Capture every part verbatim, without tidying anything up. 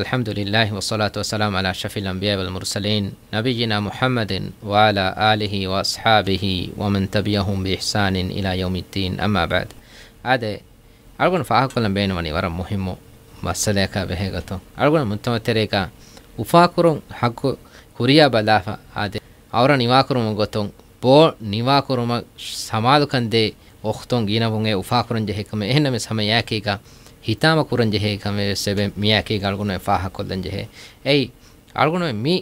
الحمد لله والصلاة والسلام على أشرف الأنبياء والمرسلين نبينا محمد وعلى آله وأصحابه ومن تبعهم بإحسان إلى يوم الدين، أما بعد. އާދެ، އަޅުގަނޑު ފާހަގަކޮށްލަން ބޭނުންވަނީ ވަރަށް މުހިއްމު މައްސަލައަކާ ބެހޭ ގޮތުން. އަޅުގަނޑު މުޖްތަމަޢު ތެރޭގަ އުފާކުރުން ޙައްޤު ކުރިޔާ ބަލާފަ، އާދެ، އައުރަ ނިވާކުރުމުގެ ގޮތުން ބޯ ނިވާކުރުމަށް ސަމާލުކަންދޭ އުޚްތުން ގިނަވުން އެ އުފާކުރަންޖެހޭ ކަމެއް. އެހެންނަމަވެސް ހަމަ އެއާއެކީގަ ހިތާމަ ކުރަންޖެހޭ ކަމެއް ވެސް އެބަ މިއާއެކީގަ އަޅުގަނޑުމެން ފާހަގަކޮށްލަންޖެހޭ. އެއީ، އަޅުގަނޑުމެން މި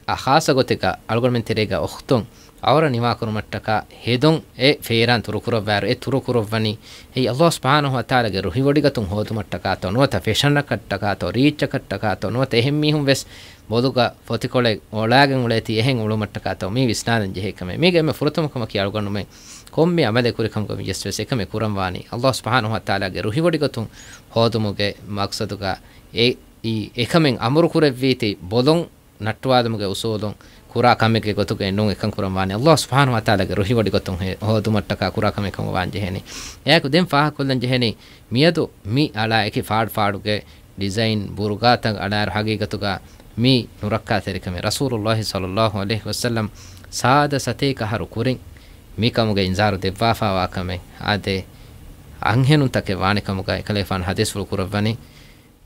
އާ، ޚާއްޞަ ގޮތެއްގަ އަޅުގަނޑުމެން ތެރޭގަ އުޚްތުން އައުރަ ނިވާކުރުމަށްޓަކާ ހެދުން އެ ފޭރާން ތުރުކުރައްވާއިރު، އެ ތުރުކުރައްވަނީ އެއީ ﷲ ސުބްޙާނަހޫ ވަތަޢާލާގެ ރުހިވޮޑިގަތުން ހޯދުމަށްޓަކާތޯ ނުވަތަ ފެޝަނަކަށްޓަކާތޯ ރީއްޗަކަށްޓަކާތޯ ނުވަތަ އެހެން މީހުން ވެސް ބޮލުގަ ފޮތިކޮޅެއް އޮޅާގެން އުޅޭތީ އެހެން އުޅުމަށްޓަކާތޯ މީ ވިސްނާލަން ޖެހޭ ކަމެއް. މީގެ އެންމެ ފުރަތަމަ ކަމަކީ އަޅުގަނޑުމެން ކޮންމެ ޢަމަލެއް ކުރި ކަމުގަ ވިޔަސް ވެސް އެކަމެއް ކުރަންވާނީ ﷲ ސުބްޙާނަހޫ ވަތަޢާލާގެ ރުހިވޮޑިގަތުން ހޯދުމުގެ މަޤްޞަދުގަ އެ، އީ، އެކަމެއް އަމުރު ކުރެއްވީތީ ބޮލުން ނައްޓުވާލުމުގެ އުޞޫލުން ކުރާ ކަމެއްގެ ގޮތުގައެއް ނޫން، އެކަން ކުރަންވާނީ ﷲ ސުބްޙާނަހޫ ވަތަޢާލާގެ ރުހިވޮޑިގަތުން ހެ-، ހޯދުމަށްޓަކާ ކުރާ ކަމެއް ކަމަށް ވާން ޖެހޭނީ. އެއާއެކު ދެން ފާހަގަކޮށްލަން ޖެހޭނީ މިއަދު މި އަޅާ އެކި ފާޑު ފާޑުގެ ޑިޒައިން ބުރުގާތައް އަޅާއިރު ހަގީގަތުގަ މީ ނުރައްކާތެރިކަމެއް. ރަސޫލުﷲ ޞައްލައްލާހު ޢަލައިހި ވަސައްލަމް ސާދަ ސަތޭކަ އަހަރު ކުރިން މި ކަމުގެ އިންޒާރު ދެއްވާފާވާ ކަމެއް. އާދެ، އަންހެނުންތަކެއް ވާނެ ކަމުގަ އެކަލޭގެފާނު ޙަދީޘްފުޅު ކުރައްވަނީ،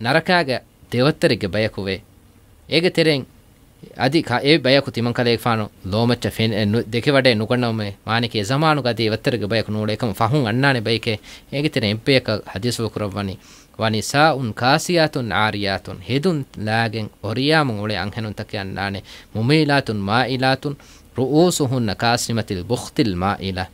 ނަރަކާގެ ދެވައްތަރެއްގެ ބަޔަކު ވޭ. އޭގެ ތެރެއިން އަދި ކަ-، އެ ބަޔަކު ތިމަންކަލޭގެފާނު ލޯމައްޗަށް ފެން-، އެ ނު-، ދެކެވަޑައެއް ނުގަންނަވުމޭ، މާނައަކީ އެ ޒަމާނުގަ އަދި އެ ވައްތަރެއްގެ ބަޔަކު ނޫޅޭ ކަމަށް ފަހުން އަންނާނެ ބައެކޭ. އޭގެ ތެރެއިން އެއްބަޔަކަށް ޙަދީޘްފުޅު ކުރައްވަނީ، ވަނިސާއުން ކާސިޔާތުން ޢާރިޔާތުން، ހެދުން ލާގެން އޮރިޔާމުން އުޅޭ އަންހެނުންތަކެއް އަންނާނެ، މުމީލާތުން މާއިލާތުން، ރުއޫސުހުންނަ ކައަސްނިމަތިލް ބުޚްތިލް މާއިލާ.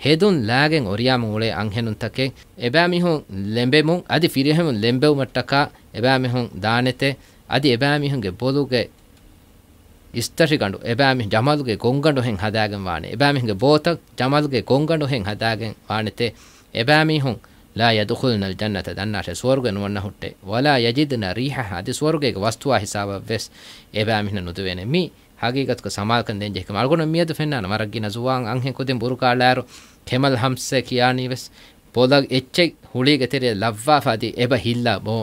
ހެދުން ލާގެން އޮރިޔާމުން އުޅޭ އަންހެނުންތަކެއް އެބައިމީހުން ލެނބެމުން، އަދި ފިރިހެނުން ލެނބެވުމަށްޓަކާ އެބައިމީހުން ދާނެތެ، އަދި އެބައިމީހުންގެ ބޮލުގެ އިސްތަށިގަނޑު އެބައިމީހުން ޖަމަލުގެ ގޮންގަނޑުހެން ހަދާގެން ވާނެ. އެބައިމީހުންގެ ބޯތައް ޖަމަލުގެ ގޮންގަނޑުހެން ހަދާގެން ވާނެތެ. އެބައިމީހުން ލާ ޔަދުޚުލްނަލް ޖަންނަތަ ދަންނާށޭ، ސުވަރުގެ ނުވަންނަ ހުއްޓޭ. ވަލާ ޔަޖިދްނަ ރީޙަހާ، އަދި ސުވަރުގޭގެ ވަސްތުވާ ހިސާބަށްވެސް އެބައިމީހުންނަށް ނުދެވޭނެ. މީ ހަގީގަތުގަ ސަމާލުކަން ދޭންޖެހޭ ކަމެއް. އަޅުގަނޑު މިއަދު ފެންނާނެ ވަރަށް ގިނަ ޒުވާން އަންހެން ކުދިން ބުރުގާ އަޅާއިރު ކެމަލް ހަމްސް ކިޔާނީވެސް ބޮލަށް އެއްޗެއް ހުޅީގެ ތެރެއަށް ލައްވާފަ އަދި އެބަ ހިއްލާ ބޯ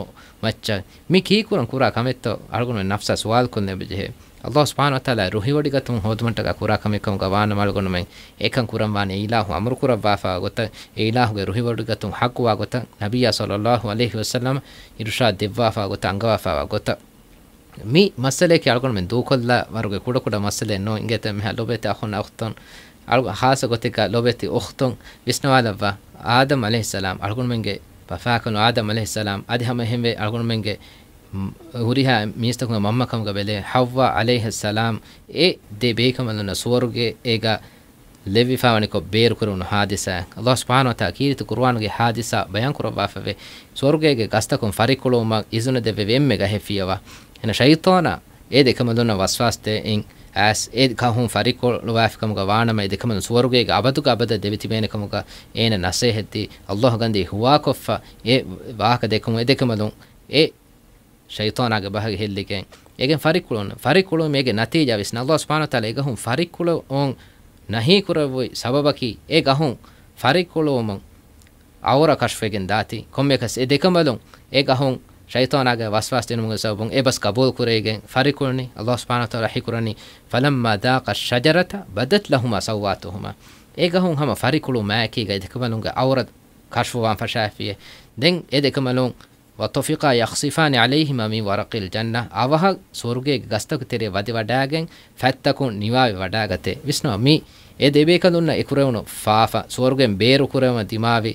މައްޗަށް. މި ކީކުރަން ކުރާ ކަމެއްތޯ؟ އަޅުގަނޑުމެން ނަފްސާ ސުވާލު ކޮށްލަން އެބަޖެހޭ. ﷲ ސުބްޙާނަހޫ ވަތަޢާލާ ރުހިވޮޑިގަތުން ހޯދުމަށްޓަކާ ކުރާ ކަމެއް ކަމުގަ ވާނަމަ އަޅުގަނޑުމެން އެކަން ކުރަންވާނެ އެއިލާހު އަމުރު ކުރައްވާފަ ގޮތަށް، އެއިލާހުގެ ރުހިވޮޑިގަތުން ޙައްޤުވާ ގޮތަށް، ނަބިއްޔާ ޞައްލައްލާހު ޢަލައިހި ވަސައްލަމަ އިރުޝާދު ދެއްވާފަ ގޮތަށް، އަންގަވާފަ ގޮތަށް. މި މައްސަލައަކީ އަޅުގަނޑުމެން ދޫކޮށްލާ ވަރުގެ ކުޑަކުޑަ މައްސަލައެއް ނޫން. އިނގޭތަ މިހާ ލޮބެތި އަޚުން އަޚްތުން، އަޅު-، ޚާއްޞަ ގޮތެއްގަ ލޮބެތި އުޚްތުން ވިސްނަވާލައްވާ. އާދަމް ޢަލައިހިއްސަލާމް، އަޅުގަނޑުމެންގެ ބަފާކަލުން އާދަމް ޢަލައިހިއްސަލާމް، އަދި ހަމަ އެހެންވެ އަޅުގަނޑުމެންގެ، މް، ހުރިހާ މީސްތަކުގެ މަންމަ ކަމުގަ ބެލޭ ޙައްވާ ޢަލައިހައްސަލާމް، އެ ދެ ބޭކަނބަލުންނަށް ސުވަރުގޭގަ ލެއްވިފާވަނިކޮށް ބޭރުކުރެވުނު ޙާދިސާއެއް. ﷲ ސުބްޙާނަހޫ ވަތަޢާލާ ކީރިތި ޤުރުއާނުގެ ޙާދިސާ ބަޔާން ކުރައްވާފައިވޭ. ސުވަރުގޭގެ ގަސްތަކުން ފަރިއްކުޅުވުމަށް އިޒުނަ ދެއްވެވި އެންމެ ގަހެއް ފިޔަވާ. އެހެން ޝައިޠާނާ އެ ދެކަނބަލުންނަށް ވަސްވާސް ދޭ އިން އައިސް އެ ގަހުން ފަރިއްކުޅުވާފިކަމުގަ ވާނަމަ، އެ ދެކަނބަލުން ސުވަރުގޭގެ އަބަދުގެ އަބަދަށް ދެވިތިބޭނެ ކަމުގަ އޭނަ ނަސޭހަތްދީ، ﷲ ގަންދީ ހުވާކޮށްފަ އެ ވާހަކަ ދެއްކުމުން އެ ދެކަނބަލުން އެ ޝައިޠާނާގެ ބަހަގެ ހެއްލިގެން އޭގެން ފަރިއްކުޅުން، ފަރިއްކުޅުމީ އޭގެ ނަތީޖާ ވިސްނާ. ﷲ ސުބްޙާނަހޫ ވަތަޢާލާ އެ ގަހުން ފަރިއްކުޅުވުން ނަހީ ކުރެއްވި ސަބަބަކީ، އެ ގަހުން ފަރިއްކުޅުވުމުން އައުރަ ކަޝްފުވެގެން ދާތީ. ކޮންމެއަކަސް އެ ދެކަނބަލުން އެ ގަހުން ޝައިޠާނާގެ ވަސްވާސް ދިނުމުގެ ސަބަބުން އެ ބަސް ޤަބޫލު ކުރެވިގެން ފަރިއްކުޅުނީ. ﷲ ސުބްޙާނަހޫ ވަތަޢާލާ ވަޙީ ކުރަނީ، فَلَمَّا ذَاقَا الشَّجَرَةَ بَدَتْ لَهُمَا سَوْآتُهُمَا. އެ ގަހުން ހަމަ ފަރިއްކުޅުމާއެކީގަ އެ ދެކަނބަލުންގެ އައުރަ ކަޝްފުވާން ފަށާފިޔޭ. ދެން އެ ދެކަނބަލުން وَطَفِقَا يَخْصِفَانِ عَلَيْهِمَا مِنْ وَرَقِ الْجَنَّةِ، އަވަހަށް ސުވަރުގޭގެ ގަސްތަކު ތެރޭ ވަދެވަޑާގެން ފަތްތަކުން ނިވާވެވަޑާގަތޭ. ވިސްނާ، މި އެ ދެބޭކަލުންނަށް އެކުރެވުނު ފާފަ، ސުވަރުގެން ބޭރުކުރެވުމަށް ދިމާވި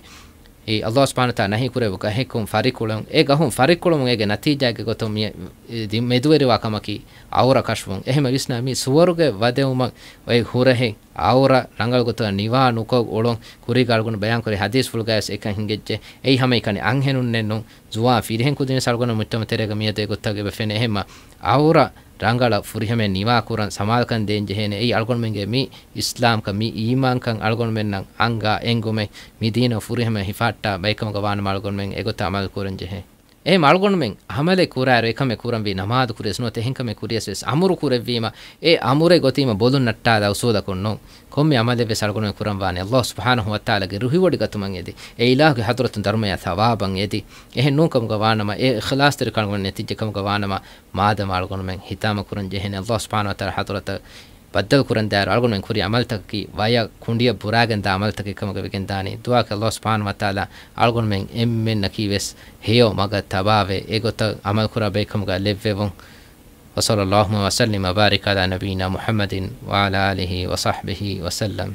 އެ ﷲ ސުބްޙާނަހޫ ވަތަޢާލާ ނަހީ ކުރެއްވި ގަހެއްކުން ފަރިކުޅުން، އެ ގަހުން ފަރިކުޅުމުން އޭގެ ނަތީޖާގެ ގޮތުން މި އެ ދި-، މެދުވެރިވާ ކަމަކީ އައުރަ ކަޝްފުވުން. އެހެންމަ ވިސްނާ، މި ސުވަރުގެ ވަދެވުމަށް އޮތް ހުރަހެއް އައުރަ ރަނގަޅު ގޮތަށް ނިވާ ނުކޮށް އުޅުން ކުރީގަ އަޅުގަނޑު ބަޔާންކުރި ޙަދީޘްފުޅުގައިވެސް އެކަން ހިނގައްޖެ. އެއީ ހަމައެކަނި އަންހެނުންނެއް ނޫން، ޒުވާން ފިރިހެން ކުދިންވެސް އަޅުގަނޑު މުޖްތަމަޢު ތެރޭގަ މިއަދު އެގޮތަށް އެބަ ފެނޭ. އެހެންމަ އައުރަ ރަނގަޅަށް ފުރިހަމަޔަށް ނިވާކުރަން ސަމާލުކަން ދޭންޖެހޭނެ. އެއީ އަޅުގަނޑުމެންގެ މި އިސްލާމްކަން، މި އީމާންކަން އަޅުގަނޑުމެންނަށް އަންގާ އެންގުމެއް، މި ދީނަށް ފުރިހަމަޔަށް ހިފަހައްޓާ ބައެއްކަމުގަ ވާނަމަ އަޅުގަނޑުމެން އެގޮތަށް ޢަމަލު ކުރަންޖެހޭ. އެހެން އަޅުގަނޑުމެން ޢަމަލެއް ކުރާއިރު، އެކަމެއް ކުރަންވީ ނަމާދު ކުރިޔަސް ނުވަތަ އެހެން ކަމެއް ކުރިޔަސް ވެސް އަމުރު ކުރެއްވީމަ، އެ އަމުރެއް ގޮތީމަ ބޮލުން ނައްޓާލާ އުސޫލަކުން ނޫން. ކޮންމެ ޢަމަލެއް ވެސް އަޅުގަނޑުމެން ކުރަންވާނެ ﷲ ސުބްޙާނަހޫ ވަތަޢާލާގެ ރުހިވޮޑިގަތުމަށް އެދި، އެ އިލާހުގެ ޙަޟްރަތުން ދަރުމަޔާ ޘަވާބަށް އެދި. އެހެން ނޫންކަމުގަ ވާނަމަ، އެ އިޚްލާޞްތެރިކަން ނެތިއްޖެ ކަމުގަ ވާނަމަ، މާދަމާ އަޅުގަނޑުމެން ހިތާމަ ކުރަން ޖެހޭނެ ﷲ ސުބްޙާނަހޫ ވަތަޢާލާ ޙަޟްރަތަށް ބައްދަލު ކުރަން ދާއިރު، އަޅުގަނޑުމެން ކުރި ޢަމަލުތަކަކީ ވަޔަށް ކުނޑިއަށް ބުރާގެން ދާ ޢަމަލުތަކެއް ކަމުގަ ވެގެން ދާނީ. ދުޢާކީ ﷲ ސުބްޙާނަހޫ ވަތަޢާލާ އަޅުގަނޑުމެން އެންމެންނަކީ ވެސް ހެޔޮ މަގަށް ތަބާވެ، އެގޮތަށް ޢަމަލު ކުރާ ބައެއް ކަމުގަ ލެއްވެވުން. وصلى اللهم وسلم وبارك على نبينا محمد وعلى آله وصحبه وسلم.